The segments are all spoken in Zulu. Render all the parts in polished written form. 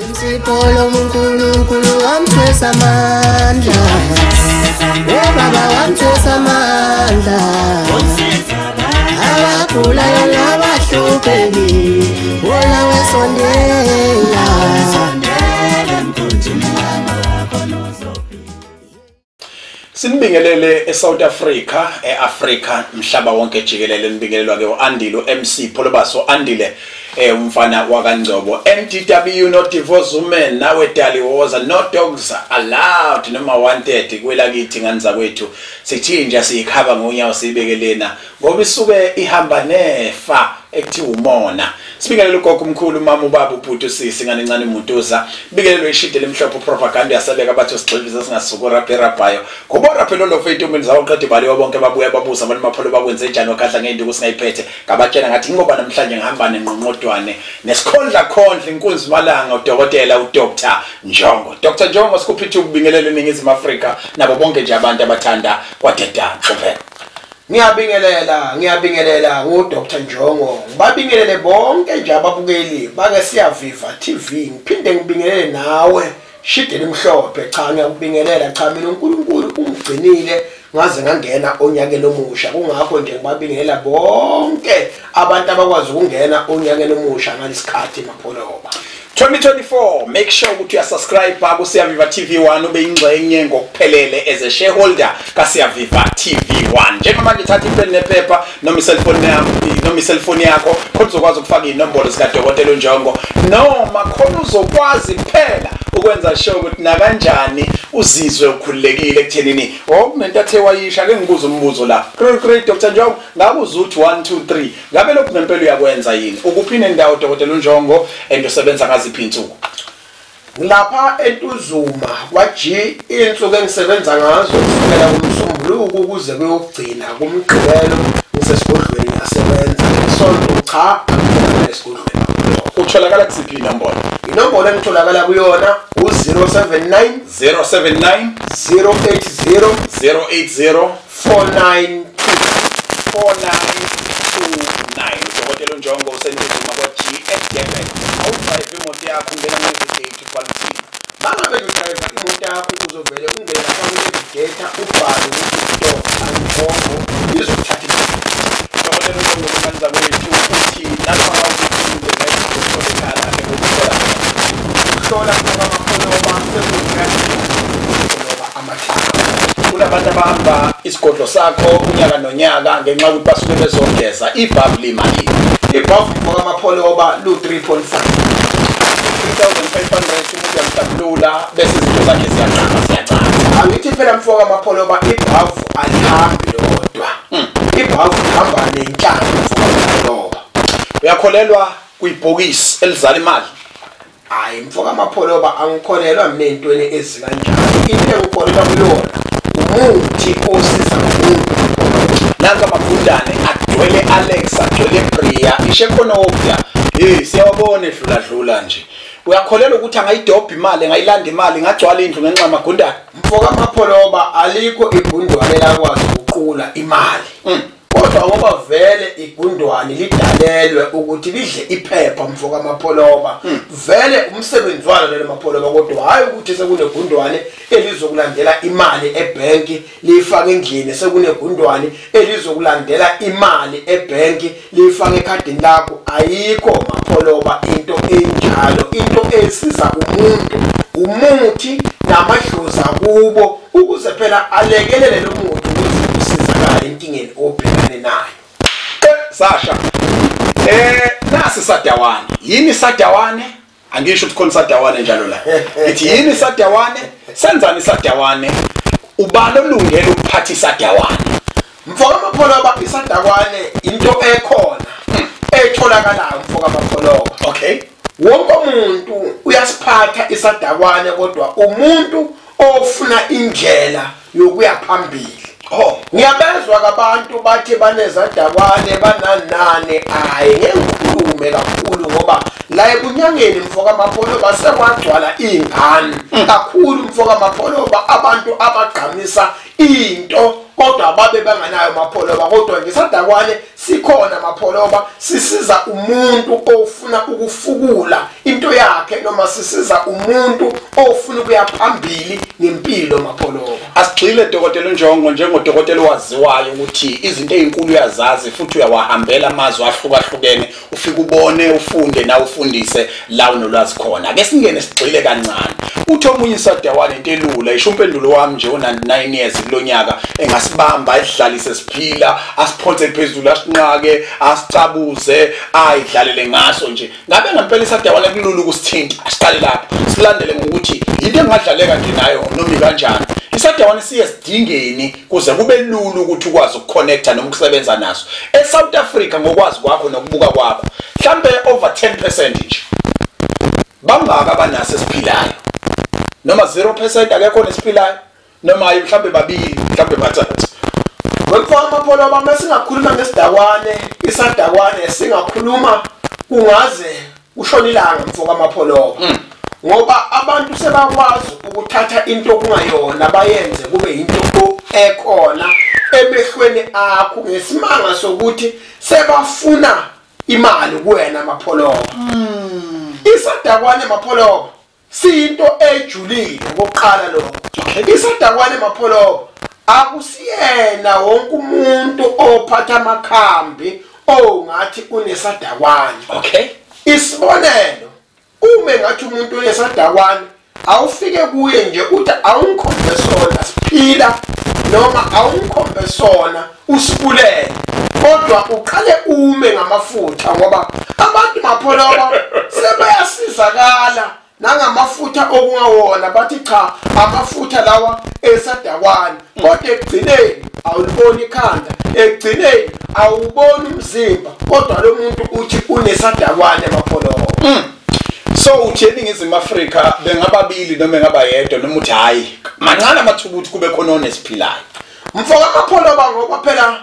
Msipolo uNkulunkulu wamthwesa amandla. Baba wamthwesa amandla. Abagulayo nabahluphekile, wona wesondela. Sinibingelele eSouth Africa, eAfrica, mhlaba wonke jikelele. Nibingelelwa ke uAndile MC Pholobaso Andile, umfana wakaNgcobo. NDW, no divorce woman, nawe dali woza, no dogs allowed, noma wanted kwelakithi nganza kwethu. Sithi nje siyikhaba ngonyawo siyibeke lena ngoba isuke ihamba nefa ekuthiwa umona. Sibingelele ugogo omkhulu, mama, ubaba, ubhuti, usisi, ngane encane umuntuza. Bikelelwe ishide lemhlophe propaganda yasabeka bathi sigxivisa singasuku raphe-raphayo. Ngoba raphe lo feyitumbeni zawo qeda ibaliwe bonke babuya babuza abantu mapholo bakwenze njani wakhahla ngeyinduku singayiphethe. Ngabatshela ngathi ngoba namhlanje ngihamba nenqonqodwane nesikhondla khondla inkunzi malanga udokotela uDr Njongo. Dr Njongo, sikuphithi ukubingelela eNingizimu Afrika nabo bonke nje abantu abathanda kwadeda Xovela. Ngiyabingelela, ngiyabingelela nguDr Njongo. Ngibabingelele bonke nje ababukeli bake Siyaviva TV. Ngiphinde ngibingelele nawe shide limhlophe. Cha, ngiyakubingelela. Cha, mina uNkulunkulu ungigcinile ngaze ngangena onyakeni omusha. Kungakho nje ngibabingelela bonke abantu abakwazi ukungena onyakeni omusha ngalesikhathi mapholoba. 2024, make sure ukuthi uyasubscribe ku Siyaviva TV 1, ube ingxenye ngokuphelele as a shareholder ka Siyaviva TV 1. Njengamanje thatha ipeni nephepha noma iselfoni yakho, noma iselfoni yakho, khona uzokwazi ukufaka inombolo zika Dokotela uNjongo, noma khona uzokwazi kuphela ukwenza sure ukuthi nakanjani uzizwe ukhululekile ekuthenini okunento athe wayisha. Ke ngibuza umbuzo la, great Dr Njongo, ngabe uzuthi 1 2 3 ngabe lokhu ngempela uyakwenza yini? Ukuphi nendawo Dokotela uNjongo and usebenza ngaziphi insuku? Ngilapha eNtuzuma kwa-G. Insuku engisebenza ngazo kusukela kumsombuluko kuze kuyogcina kumgqibelo ngisesigodlweni ngiyasebenza. Isonto cha, angikho esigodlweni. Utholakala kusiphi inombolo? Inombolo engitholakala kuyona u-079 079 080 080 492 4929. Udokotela uNjongo useNtuzuma kwa-G eDurban. Awudrive imoto yakho, ungena nge-gate ubhala uthini? Bangabe udrayiva imoto yakho uzovele ungene lapha kwi-navigator ubhale ukuthi Dr Njongo, izokuthatha imali. Dokotela uNjongo, kumanza kwethu uthi nanoma awukuphinde ngeke ekhaya lakhe ukuhlola. Ukuhlola kwamapholoba sekuyiloba amathathu. Kunabantu abahamba isigodlo sakho unyaka nonyaka ngenxa yokuthi basuke bezogeza. Ibhavu limalini? Ibhavu kwamapholoba lu-3.5 3500. Umuntu uyamhlambulula bese izinto zakhe ziyaqala ziyacala. Angithi phela mfoka mapholoba, ibhavu alihambi lodwa, ibhavu lihamba nenhlanzi mfoka mapholoba. Uyakholelwa kwibhokisi elizala imali? Hayi mfoka mapholoba, angikholelwa mina ey'ntweni ezikanjalo. Into engikholelwa kuyona umuthi osiza umuntu. Nanka amagundane agcwele Alex, agcwele Bria, ishe khona okuya. Hey, siyawabona edlula dlula nje. Uyakholelwa ukuthi angayidobha imali, angayilanda imali, ingagcwala indlu ngenxa yamagundane? Mfoka mapholoba, alikho igundwane lakwazi ukuqula imali. Kodwa ngoba vele igundwane lidalelwe ukuthi lidle iphepha mfoka mapholoba, vele umsebenzi walo lelo mapholoba. Kodwa hayi ukuthi sekunegundwane elizokulandela imali ebhenki liyifake endlini, sekunegundwane elizokulandela imali ebhenki liyifake ekhadini lakho. Ayikho mapholoba into enjalo. Into esiza umuntu umuthi namadlozi kubo, ukuze phela alekelele lo muntu ukuthi usizakale enkingeni obhekane nayo. Sasha, nasi sadawane. Yini sadawane? Angisho ukuthi khona sadawane njalo la. Ngithi yini sadawane? Senzani sadawane? Ubani olungele ukuphatha isadawane? Mfoka mapholoba, isadakwane into ekhona etholakalayo mfoka mapholoba. Okay. Wonke umuntu uyasiphatha isadakwane, kodwa umuntu ofuna indlela yokuya phambili. Oh, ngiyabezwa abantu bathi banezadakwane bananane. Hayi, ngeke ngikhulume kakhulu ngoba la ebunyangeni mfoka mapholoba sekwagcwala ingane kakhulu mfoka mapholoba, abantu abagqamisa into kodwa babe banganayo mapholoba. Kodwa ngesadakwane sikhona Mapholoba, sisiza umuntu ofuna ukufukula into yakhe noma sisiza umuntu ofuna ukuya phambili ngempilo Mapholoba. Asigxile Dokotela uNjongo njengodokotela owaziwayo ukuthi izinto ezinkulu uyazazi futhi uyawahambela amazwe ahlukahlukene, ufike ubone, ufunde nawe ufundise la unolwazi khona. Ake singene sigxile kancane. Uthi omunye isadawane into elula, isho umpendulo wami nje o99 years kulonyaka engasibamba idlalise siphila, asiphonse phezulu, asinqake, asicabuze, ayidlalele ngaso nje. Ngabe ngempela isadawane kulula ukusithinta? Asiqale lapho silandele ngokuthi into engadlaleka nje nayo noma kanjani. Isadawane siye sidingeni kuze kube lula ukuthi ukwazi ukuconnecta noma ukusebenza naso. ESouth Africa ngokwazi kwakho nokubuka kwakho, mhlambe over 10% nje bangaka abanaso esiphilayo, noma 0% akekho nesiphilayo, noma mhlambe babili, mhlambe bathathu. Wemfana Mapholoba, masingakhuluma ngesidakwane, isadakwane singakhuluma kungaze ushona ilanga mfoka Mapholoba. Ngoba abantu sebakwazi ukuthatha into kungayona bayenze kube into ekhona emehlweni akho ngesimanga sokuthi sebafuna imali kuwena Mapholoba. Isadakwane Mapholoba siyinto ejulile ngokuqala lokho. Isadakwane Mapholoba akusiyena wonke umuntu ophatha amakhambi ongathi unesadakwane. Okay. Isibonelo, uma ngathi umuntu unesadakwane awufike kuye nje uthi awungikhombe sona siphila noma awungikhombe sona usibulele, kodwa uqale ume ngamafutha, ngoba abantu Mapholoba sebayasizakala nangamafutha okungawona, bathi cha amafutha lawa esadakwane, kodwa ekugcineni awuliboni ikhanda, ekugcineni awuboni umzimba, kodwa lo muntu uthi unesadakwane Mapholoba. So uthi eNingizimu Afrika bengababili noma engabayedwa, noma uthi hayi mancane amathuba ukuthi kube khona onesiphilayo? Mfoka Mapholoba, ngoba phela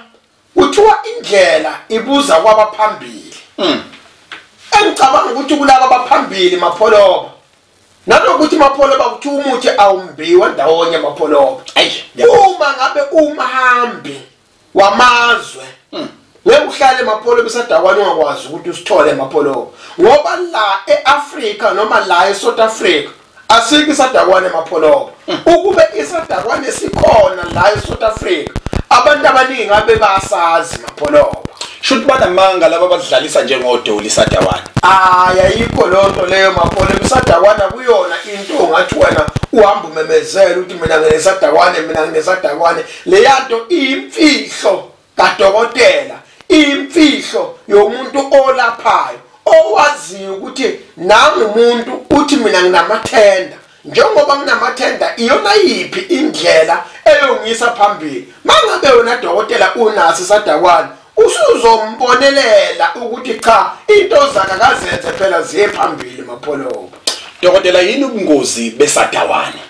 kuthiwa indlela ibuza kwabaphambili. Engicabanga ukuthi kulaba abaphambili Mapholoba, nanokuthi Mapholoba kuthiwa umuthi awumbiwa ndawonye Mapholoba. Uma ngabe umhambi wamazwe ngeke uhlale Mapholoba isadakwane ungakwazi ukuthi usithole Mapholoba, ngoba la eAfrika noma la eSouth Africa asikho isadakwane Mapholoba. Ukube isadakwane sikhona la eSouth Africa abantu abaningi ngabe basazi Mapholoba. Shuthi banamanga laba abadlalisa njengodoli isadawane. Hayi, ayikho lonto leyo Mapholoba. Isadakwana kuyona into ongathi wena uhamba umemezela ukuthi mina nginesadakwane, mina nginesadakwane. Leya nto iyimfihlo kadokotela, imfihlo yomuntu olaphayo owaziyo ukuthi nangumuntu uthi mina nginamathenda, njengoba nginamathenda iyona yiphi indlela eyongisa phambili. Mangabe wena dokotela unaso isadakwane usuzombonelela ukuthi cha into zakhe akazenze phela ziye phambili Mapholoba. Dokotela, yini ubungozi besadawane?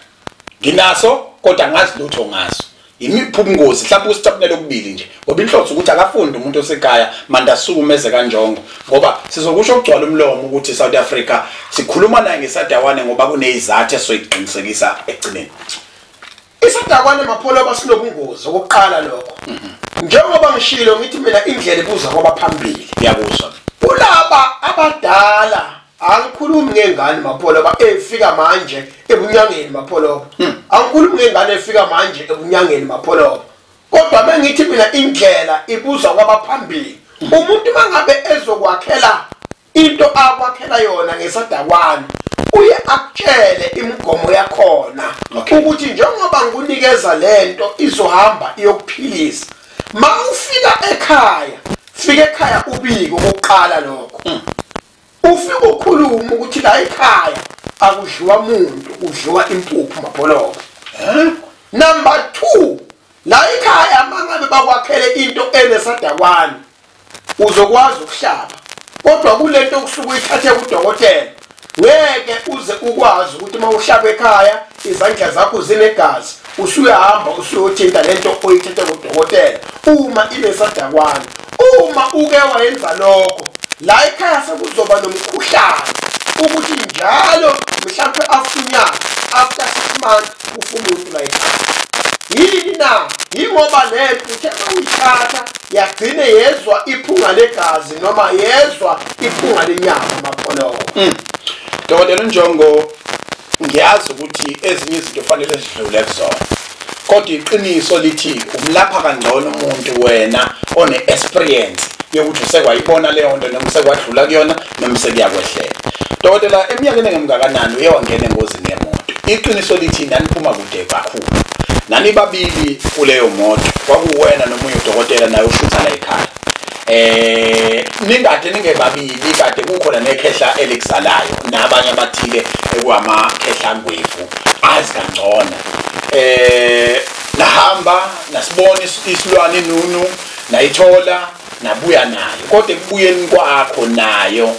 Nginaso kodwa ngazi lutho ngaso. Imiphi ubungozi? Mhlawumbe usithaphunele okubili nje, ngoba inhloso ukuthi akafundi umuntu osekhaya manje asukume kanjongo, ngoba sizokusho ukugcwala umlomo ukuthi South Africa sikhuluma naye ngesadawane ngoba kunezizathu esoyiqinisekisa ekugcineni. Isadakwane Mapholoba sinobungozi okokuqala lokho. Njengoba ngishilo ngithi mina indlela ibuza kwabaphambili. Ngiyakuzwa. Kulaba abadala, angikhulumi ngengane Mapholoba efika manje ebunyangeni Mapholoba. Angikhulumi ngengane efika manje ebunyangeni Mapholoba. Kodwa mengithi mina indlela ibuzwa kwabaphambili. Umuntu mangabe ezokwakhela into akwakhela yona ngesadakwane uye akutshele imigomo yakhona ukuthi njengoba ngikunikeza lento izohamba iyokuphilisa. Mawufika ekhaya, fika ekhaya ubike okokuqala lokho. Ufike ukhuluma ukuthi la ekhaya akudliwa muntu, kudliwa impuphu Mapholoba. Number 2, la ekhaya mangabe bakwakhele into enesadakwane uzokwazi ukuhlaba, kodwa kulento okusuke uyithathe kudokotela ngeke uze ukwazi ukuthi uma uhlaba ekhaya izandla zakho zinegazi usuyahamba usuyothinta lento oyithathe kudokotela uma inesadakwane. Uma uke wayenza lokho la ekhaya sekuzoba nomkhuhlane ukuthi njalo mhlawumbe after unyaka, after 6 months ufa umuntu la ekhaya. Yini na? Yingoba lento uthe mawuyithatha yagcine yezwa iphunga legazi noma yezwa iphunga lenyama Mapholoba. Dokotela Njongo, ngiyazi ukuthi ezinye izinto fanele sidlule kuzona, kodwa iqiniso lithi umlapha kangcono umuntu wena one experience yokuthi usekwayibona leyo nto noma usekwadlula kuyona noma sekuyakwehlela. Dokotela, eminyakeni engemngakanani uye wangena engozini yemoto? Iqiniso lithi naniphuma kude kakhulu, nani babili kuleyo moto, kwakuwena nomunye udokotela naye ushutha la ekhaya. Ningade ningebabili, kade kukhona nekhehla elikuzalayo nabanye abathile ekuwamakhehla ngwevu azi kangcono. Nahamba nasibona isilwane inunu, nayithola nabuya nayo, kodwa ekubuyeni kwakho nayo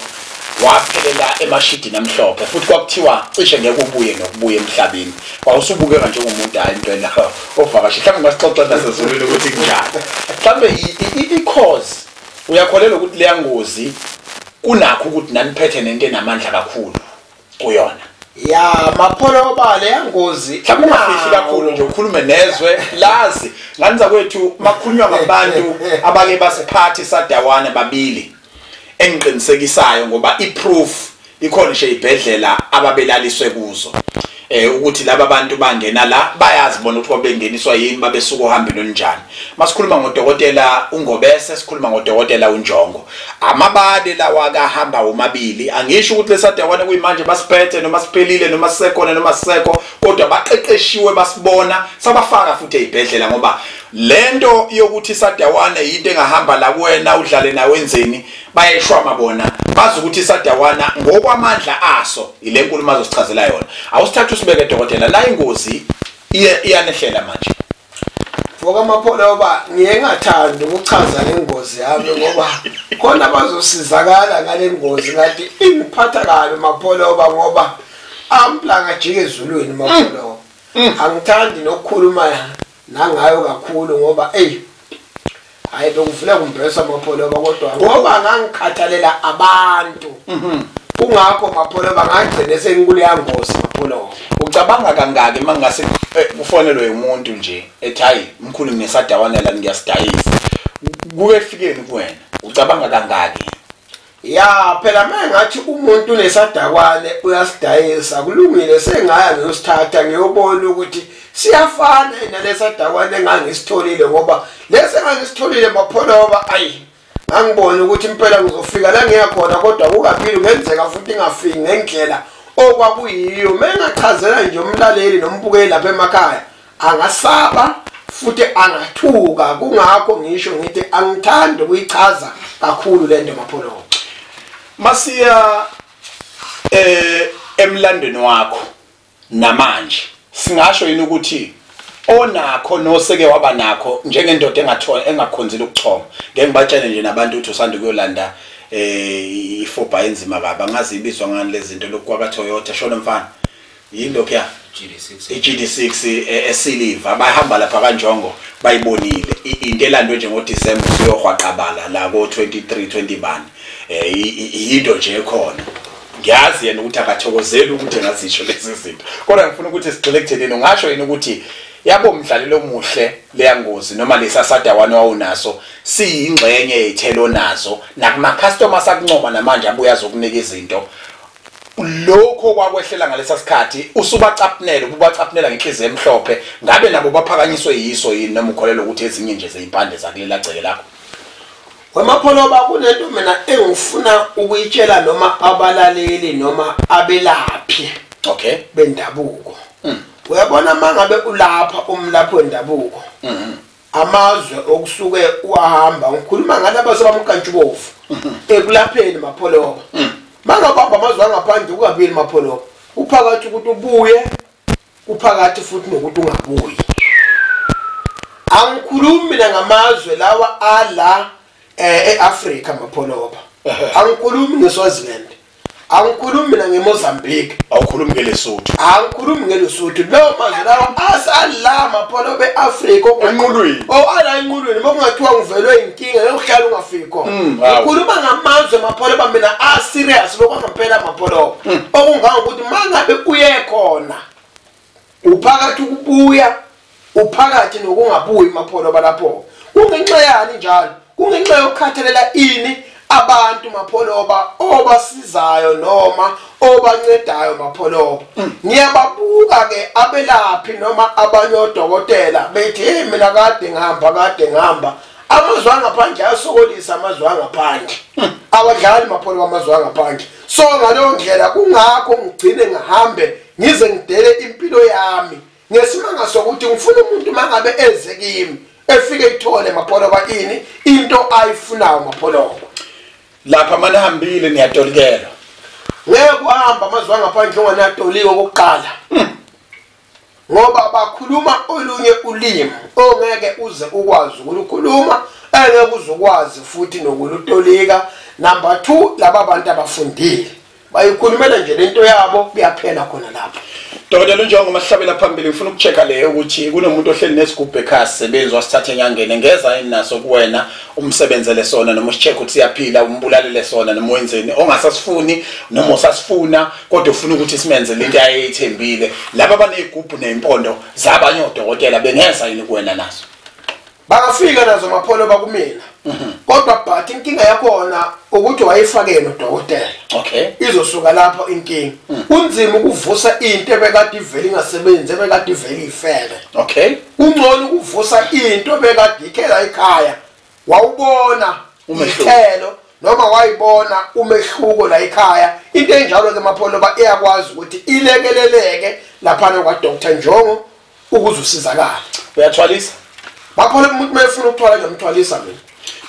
waphelela emashidini amhlophe, futhi kwakuthiwa cishe ngeke ubuye nokubuya emhlabeni. Wawusubukeka njengomuntu hayi into la ovakashe. Mhlawumbe ngasixoxa nasezulwini ukuthi kunjani. Mhlawumbe i-cause uyakholelwa ukuthi leya ngozi kunakho ukuthi naniphethe nento enamandla kakhulu kuyona? Ya Mapholoba, leya ngozi mhlawumbe ungafihli kakhulu nje, ukhulume nezwe lazi. Ngani zakwethu, makhulunywa ngabantu abake basiphathi sadawana babili engiqinisekisayo, ngoba i-proof ikhona nje ibhedlela ababelaliswe kuzo, ukuthi laba bantu bangena la bayazi bona ukuthi babengeniswa yini, babesuka ohambeni olunjani. Masikhuluma ngodokotela uNgobese, sikhuluma ngodokotela uNjongo, amabade lawa akahamba omabili. Angisho ukuthi lesadawana kuyimanje basiphethe noma siphelile noma sisekhona noma sisekho, kodwa baqeqeshiwe, basibona, sabafaka futhi ezibhedlela, ngoba lento yokuthi isadawana yinto engahamba la kuwena udlale nawe wenzeni, bayayishwama bona, bazi ukuthi isadawana ngokwamandla aso ile nkulumo azosichazela yona. Awusithatha usibeke dokotela, la ingozi iyanehlela manje. Mfoka Mapholoba, ngiye ngathanda ukuchaza lengozi yami ngoba khona bazosizakala ngale ngozi, ngathi ingiphatha kabi Mapholoba ngoba amplanga ajike ezulwini Mapholoba. Angithandi nokukhuluma nangayo kakhulu ngoba ey hayi bekuvula kumbhesa Mapholoba, kodwa ngoba ngangikhathalela abantu. Kungakho Mapholoba ngagcine sengikuleya ngozi Mapholoba. Ucabanga kangaki mangase kufonelwe umuntu nje ethi hayi mkhulu ngisadawana la ngiyasidayisa, kuke kufikeni kuwena ucabanga kangaki? Ya phela mengathi umuntu unesadakwane uyasidayisa, kulungile sengaya ngiyosithatha ngiyobona ukuthi siyafana nalesadakwane engangisitholile, ngoba lesi engangisitholile Mapholoba ayi angibona ukuthi impela ngizofika la ngiyakhona, kodwa kukabili kungenzeka futhi ingafiki ngendlela okwakuyiyo. Mengachazela nje umlaleli nombukeli lapha emakhaya angasaba futhi angathuka. Kungakho ngisho ngithi angithandi ukuyichaza kakhulu lento Mapholoba. Masiya emlandweni wakho namanje, singasho yini ukuthi onakho noseke waba nakho njengendoda engakhonzile ukuchoma? Ngeke ngibatshele nje nabantu ukuthi usanda kuyolanda i4x enzima baba, ngazi ibizwa ngani lezi zinto lokhu kwaka Toyota, shona mfana yini lokhu ya GD6, i-GD6 esiliva, bayahamba lapha kaNjongo bayibonile into elandwe nje ngoDecember uyohwaqabala la ko 23 20 into nje ekhona. Ngiyazi yena ukuthi akathokozeli ukuthi engazisho lezi zinto, kodwa ngifuna ukuthi sigxile ekuthenini ungasho yini ukuthi yabo umdlalelo omuhle leya ngozi noma lesa sadawana wawunaso siyingxenye yethelo nazo nakuma customers akuncoma namanje abuya azokunika izinto, lokho kwakwehlela ngalesa sikhathi usubacapnela ubacapnela ngenhliziyo emhlophe, ngabe nabo baphakanyiswe yiso yini noma ukholelwa ukuthi ezinye nje zezimpande zakulela gceke lakho? WeMapholoba, kunento mina engifuna ukuyitshela noma abalaleli noma abelaphi okay bendabuko. Uyabona mangabe ulapha umlaphi wendabuko, amazwe okusuke uahamba, ngikhuluma ngalabo sebamkantshubovu ekulapheni Mapholoba. Mangabamba amazwe angaphandle kukabili Mapholoba, uphakathi ukuthi ubuye, uphakathi futhi nokuthi ungabuyi. Angikhulumi mina ngamazwe lawa ala eAfrika Mapholoba, angikhulumi ngeSwaziland, angikhulumi mina ngeMozambique, awukhulumi ngeLesotho, angikhulumi ngeLesotho. Lawo mazwe lawa asala Mapholoba eAfrika enqulwini, oh ala enqulwini, mokungathiwa ngivelwe inkinga yokuhlala ungafiki khona. Ngikhuluma ngamazwe Mapholoba mina a serious lokwampela Mapholoba, okungangokuthi mangabe uye khona uphakathi ukubuya Uphakathi nokungabuyi Mapholoba lapho. Kungenxa yani njalo? Kungenxa yokukhathalela ini abantu Mapholoba obasizayo noma obancedayo Mapholoba. Ngiyababuka ke abelaphi noma abanye odokotela bethi hey mina kade ngihamba amazwe angaphandle ayasokolisa, amazwe angaphandle abadlali Mapholoba, amazwe angaphandle. So ngaleyo ndlela kungakho ngigcine ngihambe ngize ngidele impilo yami ngesimanga sokuthi ngifuna umuntu mangabe eze kimi efike ithole Mapholoba ini into ayifunayo Mapholoba. Lapha manihambile niyatolikelwa? Ngeke kuhamba amazwe angaphandle unganatoliwe okokuqala, ngoba bakhuluma olunye ulimi ongeke uze ukwazi ukukhuluma, engeke uze ukwazi futhi nokulutolika. Number 2, laba bantu abafundile bayikhulumela nje lento yabo, kuyaphela khona lapho. Dokotela uNjongo, masihlabela phambili ngifuna ukuchecka leyo ukuthi kunomuntu ohleli nesigubhu ekhaya sisebenzi wasithatha enyangeni, ngeza yini naso kuwena umsebenzele sona noma usicheck ukuthi siyaphila, umbulalele sona noma wenzeni ongasasifuni noma usasifuna kodwa ufuna ukuthi simenzele into ayeyithembile. Laba abanezigubhu nezimpondo zabanye odokotela bengeza yini kuwena naso? Bangafika nazo Mapholoba kumina, kodwa but inkinga yakhona ukuthi wayifake nodokotela. Okay, izosuka lapho inkinga. Kunzima ukuvusa into ebekade ivele ingasebenzi, ebekade ivele ifele. Okay, kungcono ukuvusa into ebekade ikhela ekhaya, wawubona umehluko noma wayibona umehluko la ekhaya. Into enjalo ke Mapholoba iyakwazi ukuthi ilekeleleke laphana kwa Dr Njongo ukuze usizakale. Uyathwalisa Mapholoba umuntu mayefuna ukuthwala ngiyamthwalisa mina.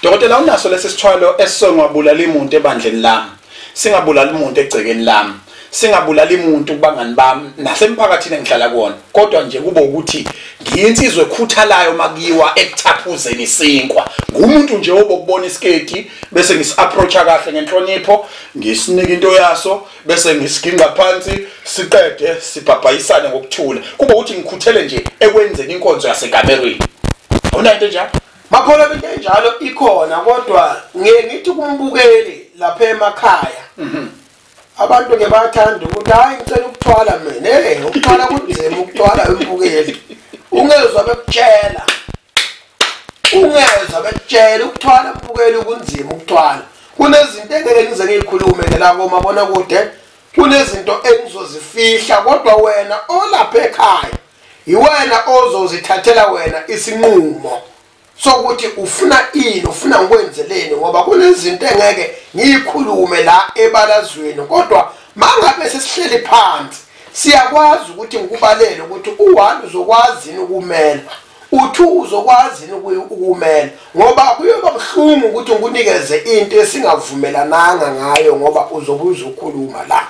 Dokotela, unaso lesi sithwalo esisongwabulala umuntu ebandleni lami, singabulali umuntu egcekeni lami, singabulali umuntu kubangani bami nasemphakathini engihlala kuwona, kodwa nje kube ukuthi ngiyinsizwe ekhuthalayo makiwa ekuthaphuzeni isinkwa. Ngumuntu nje obokubona isiketi bese ngisi-approacha kahle ngenhlonipho, ngisinika into yaso bese ngisiginqa phansi, siqede sibhabhayisane ngokuthula. Kube ukuthi ngikhuthele nje ekwenzeni inkonzo yasekamerweni. Awunayo into enjalo? Mapholoba into enjalo ikhona, kodwa ngiye ngithi kumbukeli lapha emakhaya, abantu ke bayathanda ukuthi hayi ngicela ukuthwala mina. Hey, ukuthwala kunzima, ukuthwala umbukeli ungezwa bekutshela, ungezwa bekutshela ukuthwala umbukeli kunzima ukuthwala. Kunezinto engeke ngize ngiyikhulume la komabonakude, kunezinto engizozifihla, kodwa wena olapha ekhaya iwena ozozithathela wena isinqumo sokuthi ufuna ini, ufuna ngikwenzeleni, ngoba kunezinto engeke ngiyikhulume la ebalazweni. Kodwa mangabe sesihleli phansi siyakwazi ukuthi ngikubalele ukuthi u1 uzokwazi yini ukumela, u2 uzokwazi yini ukumela, ngoba kuyoba buhlungu ukuthi ngikunikeze into esingavumelananga ngayo ngoba uzobe uzokhuluma la.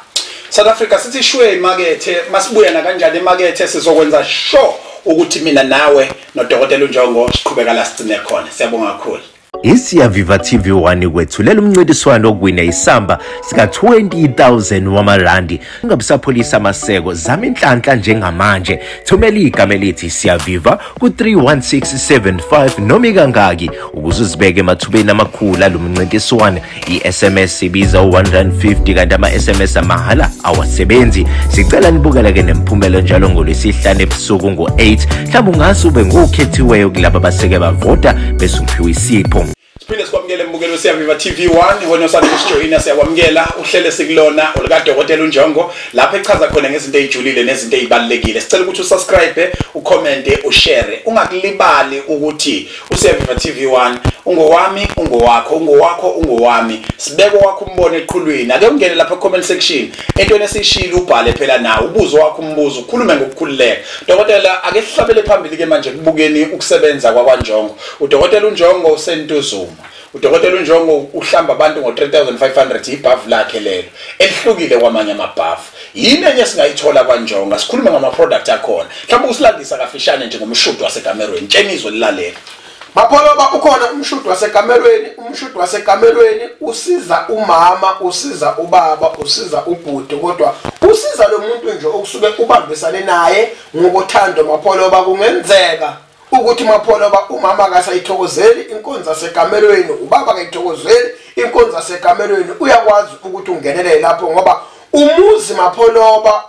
South Africa sithi shwe imakethe, masibuya na kanjani emakethe sizokwenza sure ukuthi mina nawe nodokotela uNjongo siqhubeka la sigcine khona. Siyabonga kakhulu. Isiyaviva TV1 kwethulela umncintiswano wokuwina isamba sika 20,000 wamarandi. Ungabisapholisa amaseko, zama inhlanhla njengamanje. Thumela igama elithi Siyaviva ku 31675 noma ikangaki ukuze uzibeke emathubeni amakhulu alomncintiswano. I-SMS ibiza u-150 kanti ama-SMS amahhala awasebenzi. Sicela nibukele ke nemphumela njalo ngolwesihlanu ebusuku ngo-8. Mhlawumbe ungase ube ngokhethiweyo kulabo abaseke bavota bese uphiwa isipho. Siphinde sikwamukele mbukelo Siyaviva TV1, wena osanda kusijoyina siyakwamukela. Uhlele sikulona olukadokotela uNjongo lapho echaza khona ngezinto ezijulile nezinto ezibalulekile. Sicela ukuthi usubscribe, ucommente, ushare. Ungakulibali ukuthi uSiyaviva TV1 ungowami, ungowakho, ungowakho, ungowami. Sibeke wakho umbono eqhulwini. Ake ungene lapha comment section. Entweni esishilo ubhale phela nawe, ubuzo wakho umbuzo, ukhulume ngokukhululeka. Dokotela, ake sihlabele phambili ke manje kubukeni ukusebenza kwakwaNjongo. Udokotela uNjongo useNtuzuma. Udokotela uNjongo uhlamba abantu ngo-3500 ibhavu lakhe lelo elihlukile kwamanye amabhavu. Yini enye singayithola kwaNjongo? Sikhulume ngama product akhona. Mhlawumbe usilandisa kafishane nje ngomshudo wasekamerweni. Tshenizo lilalela. Mapholoba, ukhona umshudo wasekamerweni. Umshudo wasekamerweni usiza umama, usiza ubaba, usiza ubhuti, kodwa usiza lo muntu nje okusuke ubambisane naye ngokuthando. Mapholoba, kungenzeka ukuthi Mapholoba umama akasayithokozeli inkonzo yasekamerweni, ubaba akayithokozeli inkonzo yasekamerweni, uyakwazi ukuthi ungenelele lapho, ngoba umuzi Mapholoba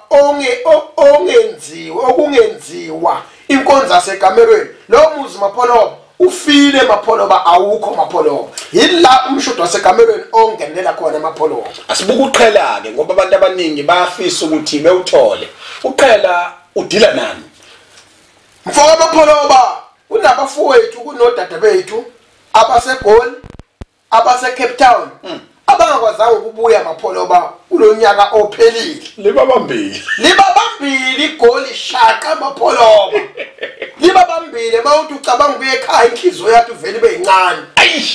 ongenziwa okungenziwa Inkonzo yasekamerweni, lo muzi Mapholoba ufile Mapholoba, awukho Mapholoba. Yila umshudo wasekamerweni ongenela khona Mapholoba. Asibuka uqhela ke, ngoba abantu abaningi bayafisa ukuthi bewuthole. Uqhela udila nani? Mfoka Mapholoba, kunabafowethu, kunodade bethu abaseGoli, abase Cape Town, abangakwazanga ukubuya Mapholoba kulonyaka ophelile. Libabambile. Libabambile iGoli shaqa Mapholoba. Libabambile mawuthi ucabanga ubuye ekhaya, inhliziyo yakho ivele ibe incane.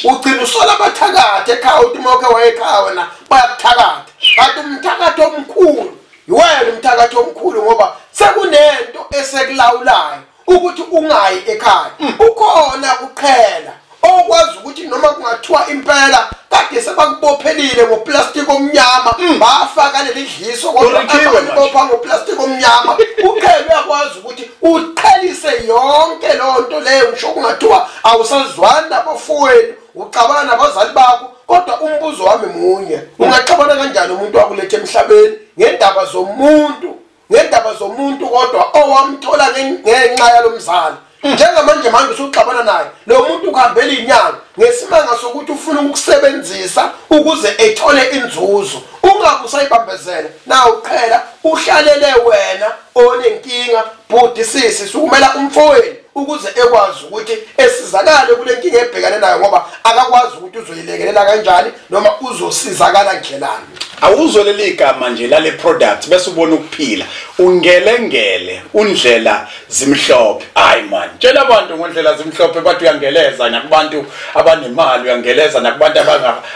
Ugcina usola abathakathi ekhaya, uthi mawuke wayekhaya wena bayakuthakatha. Kanti umthakathi omkhulu iwena umthakathi omkhulu, ngoba sekunento esekulawulayo ukuthi ungayi ekhaya. Ukhona kuqhela okwazi ukuthi noma kungathiwa impela kade sebakubophelile ngoplastic omnyama, bafaka leli dliso kodwa abakubopha ngoplastic omnyama, uqhele uyakwazi ukuthi uqhelise yonke lonto leyo. Ngisho kungathiwa awusazwani nabafowenu, uxabana nabazali bakho, kodwa umbuzo wami munye: ungaxabana kanjani umuntu wakuletha emhlabeni ngendaba zomuntu, ngendaba zomuntu kodwa owamthola ngenxa yalomzali? Njengamanje manje usuxabana naye lo muntu, ukuhambela inyanga ngesimanga sokuthi ufuna ukukusebenzisa ukuze ethole inzuzo. Ungabe usayibambezela na uqhela, uhlalele wena onenkinga. Bhuti, sisi, sukumela umfowenu ukuze ekwazi ukuthi esizakale kule nkinga ebhekane nayo, ngoba akakwazi ukuthi uzoyilekelela kanjani noma uzosizakala ndlelani. Awuzwe leli gama nje lale product bese ubona ukuphila. Ungelengele, undlela zimhlophe. Hayi man, tshela abantu ngondlela zimhlophe, bathi uyangeleza nakubantu abanemali, uyangeleza nakubantu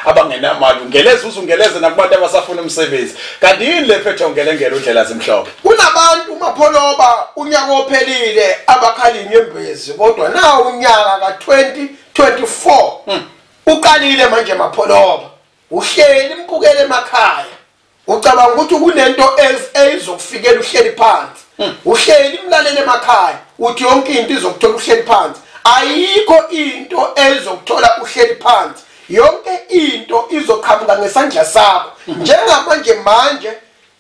abangenamali, ungeleza uzungeleza nakubantu abasafuna umsebenzi. Kanti yini le phethe ungelengele undlela zimhlophe? Kunabantu Mapholoba unyaka ophelile abakhala inyembezi, kodwa nawo unyaka ka-2024 uqalile manje Mapholoba. Uhleli mbukele emakhaya, ucabanga ukuthi kunento eyizokufikela uhleli phansi. Uhleli imlalele emakhaya, uthi yonke into izokuthola uhleli phansi. Ayikho into ezokuthola uhleli phansi, yonke into izoqhamuka ngesandla sakho. Njengamanje manje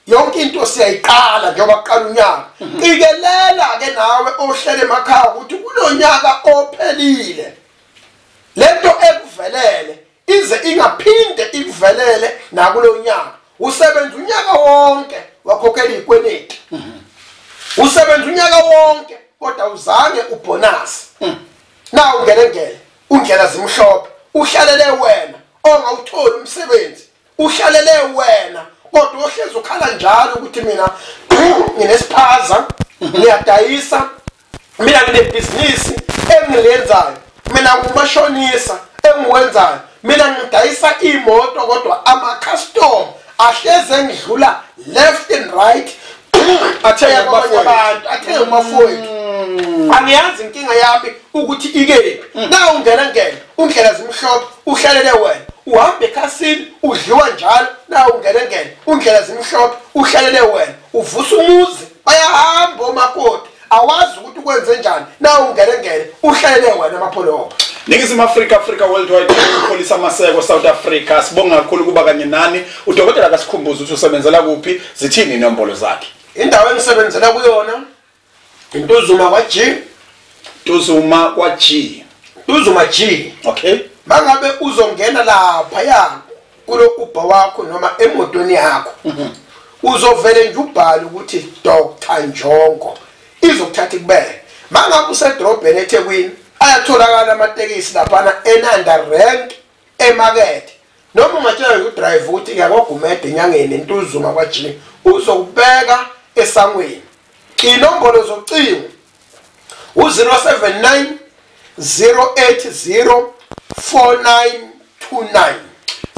yonke into siyayiqala njengoba kuqala unyaka. Qikelela ke nawe ohlele emakhaya ukuthi kulonyaka ophelile lento ekuvelele ize ingaphinde ikuvelele nakulonyaka. Usebenza unyaka wonke wakhokhela izikweleti, usebenza unyaka wonke kodwa uzange ubonus. Na ungelengele undlela zimhlophe, uhlalele wena ongawutholi umsebenzi, uhlalele wena kodwa ohlezi ukhala njalo ukuthi mina nginesiphaza, ngiyadayisa, mina nginebhizinisi engilenzayo, mina ngumashonisa engiwenzayo, mina ngidayisa imoto kodwa ama-customer ahleze engidlula left and right, Athenga kwabanye kubafowethu. abantu, athenga kubafowethu. Angiyazi inkinga yami ukuthi ikephi. Na ungena ngena undlela zimhlophe, uhlalele wena uhamba ekhasini udliwa njalo. Na ungena ngena undlela zimhlophe, uhlalele wena uvusa umuzi, bayahamba omakoti, awazi ukuthi ukwenze njani. Na ungena ngena uhlalele wena Mapholoba. Ningizimu Afrika, Africa Worldwide, ukholisa amaseko South Africa. Sibonga kakhulu kuba kanye nani. Udokotela akasikhumbuze ukuthi usebenzela kuphi, zithini inombolo zakhe. Indawo engisebenzela kuyona iNtuzuma kwa-G. Ntuzuma kwa G. Ntuzuma G. Okay. Mangabe uzongena laphaya kulo Uber wakho noma emotweni yakho, uzovele nje ubhale ukuthi Dr Njongo, izokuthatha ikubeke. Mangabe usedrobheni eThekwini, ayatholakala amatekisi laphana eNanda Rank emakethe, noma ungatshela nje udriver ukuthi ngiyakwaGumede enyangeni eNtuzuma kwa-G, uzokubeka esangweni. Inombolo zocingo u-079 080 4929.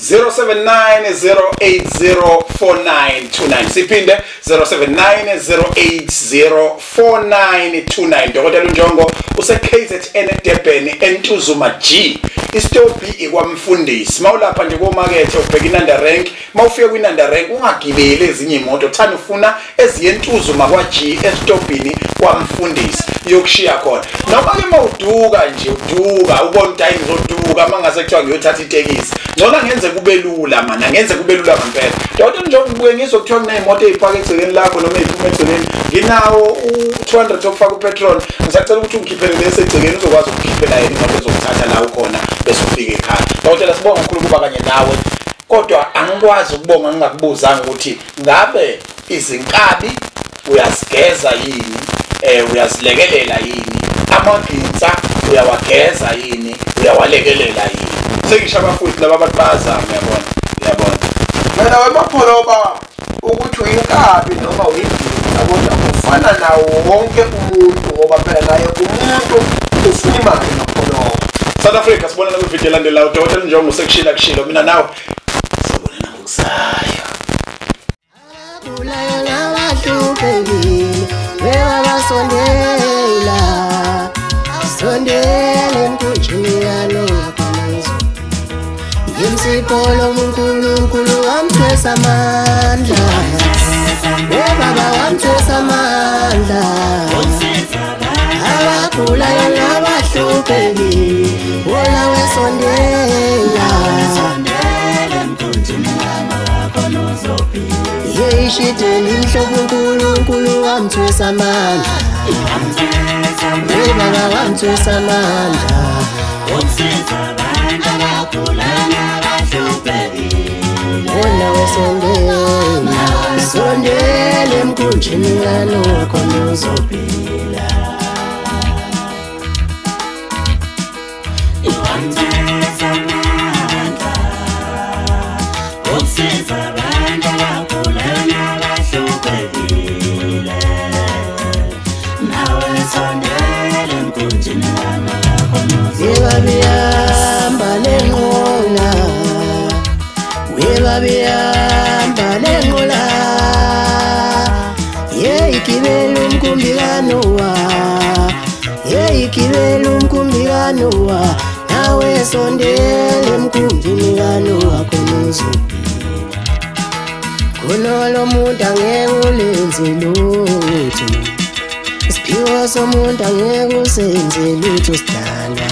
0790804929. Siphinde, 0790804929. Dokotela uNjongo use KZN eDurban, eNtuzuma G, istophi ikwamfundisi. Mawulapha nje komakethe ubheka iNanda Rank, mawufika kwiNanda Rank ungagibeli ezinye imoto, thana ufuna eziye eNtuzuma kwa G estopini. kwamfundisi iyokushiya khona. Noma ke mawuduka nje uduka ubona ukuthi hayi ngizoduka mangase kuthiwa ngiyothatha itekisi, ngcono ngenze kube lula mana, ngenze kube lula ngempela. Dokotela njengoba ngibuye ngizwe kuthiwa kuneyimoto eyipaka egcekeni lakho noma eyiphuma egcekeni, nginawo u-200 okufaka upetrol, ngisacela ukuthi ungikhiphele lesi egcekeni, uzokwazi ukukhiphela yena imoto ezokuthatha la ukhona bese ufika ekhaya. Dokotela sibonga kakhulu ukuba kanye nawe, kodwa angikwazi ukubonga ngingakubuzanga ukuthi ngabe izinkabi uyazigeza yini, uyazilekelela yini, amaginsa uyawageza yini, uyawalekelela yini? Sengisho abafowethu laba abantu bayazama, uyabona, uyabona. Mina wemapholoba ukuthi uyinkabi noma uyinginsa, kodwa ufana nawo wonke umuntu, ngoba phela naye umuntu ufuna imali mapholoba. South Africa, sibonana kwividiyo elandelayo. Dokotela njengoba usekushila kushilo, mina nawe sobonana ngokuzayo. Sondela emkhunjini kaNoah, Ngimsipolo uNkulunkulu wamthwesa amandla, Baba wamthwesa amandla, abagulayo nabahluphekile, wona wesondela Yeyishideli imhlobo uNkulunkulu wamthwesa amandla, Baba wamthwesa amandla, wona wesondela, sondela emkhunjini kaNoah khona uzophila. Webabihamba lenqola, webabihamba lenqola, yeyigibela umkhumbi kaNoah, yeyigibela umkhumbi kaNoah, nawe sondela emkhunjini kaNoah khona uzophila. Khona lo muntu angeke ulenze lutho, isiphiwo somuntu angeke usenze lutho sidalwa.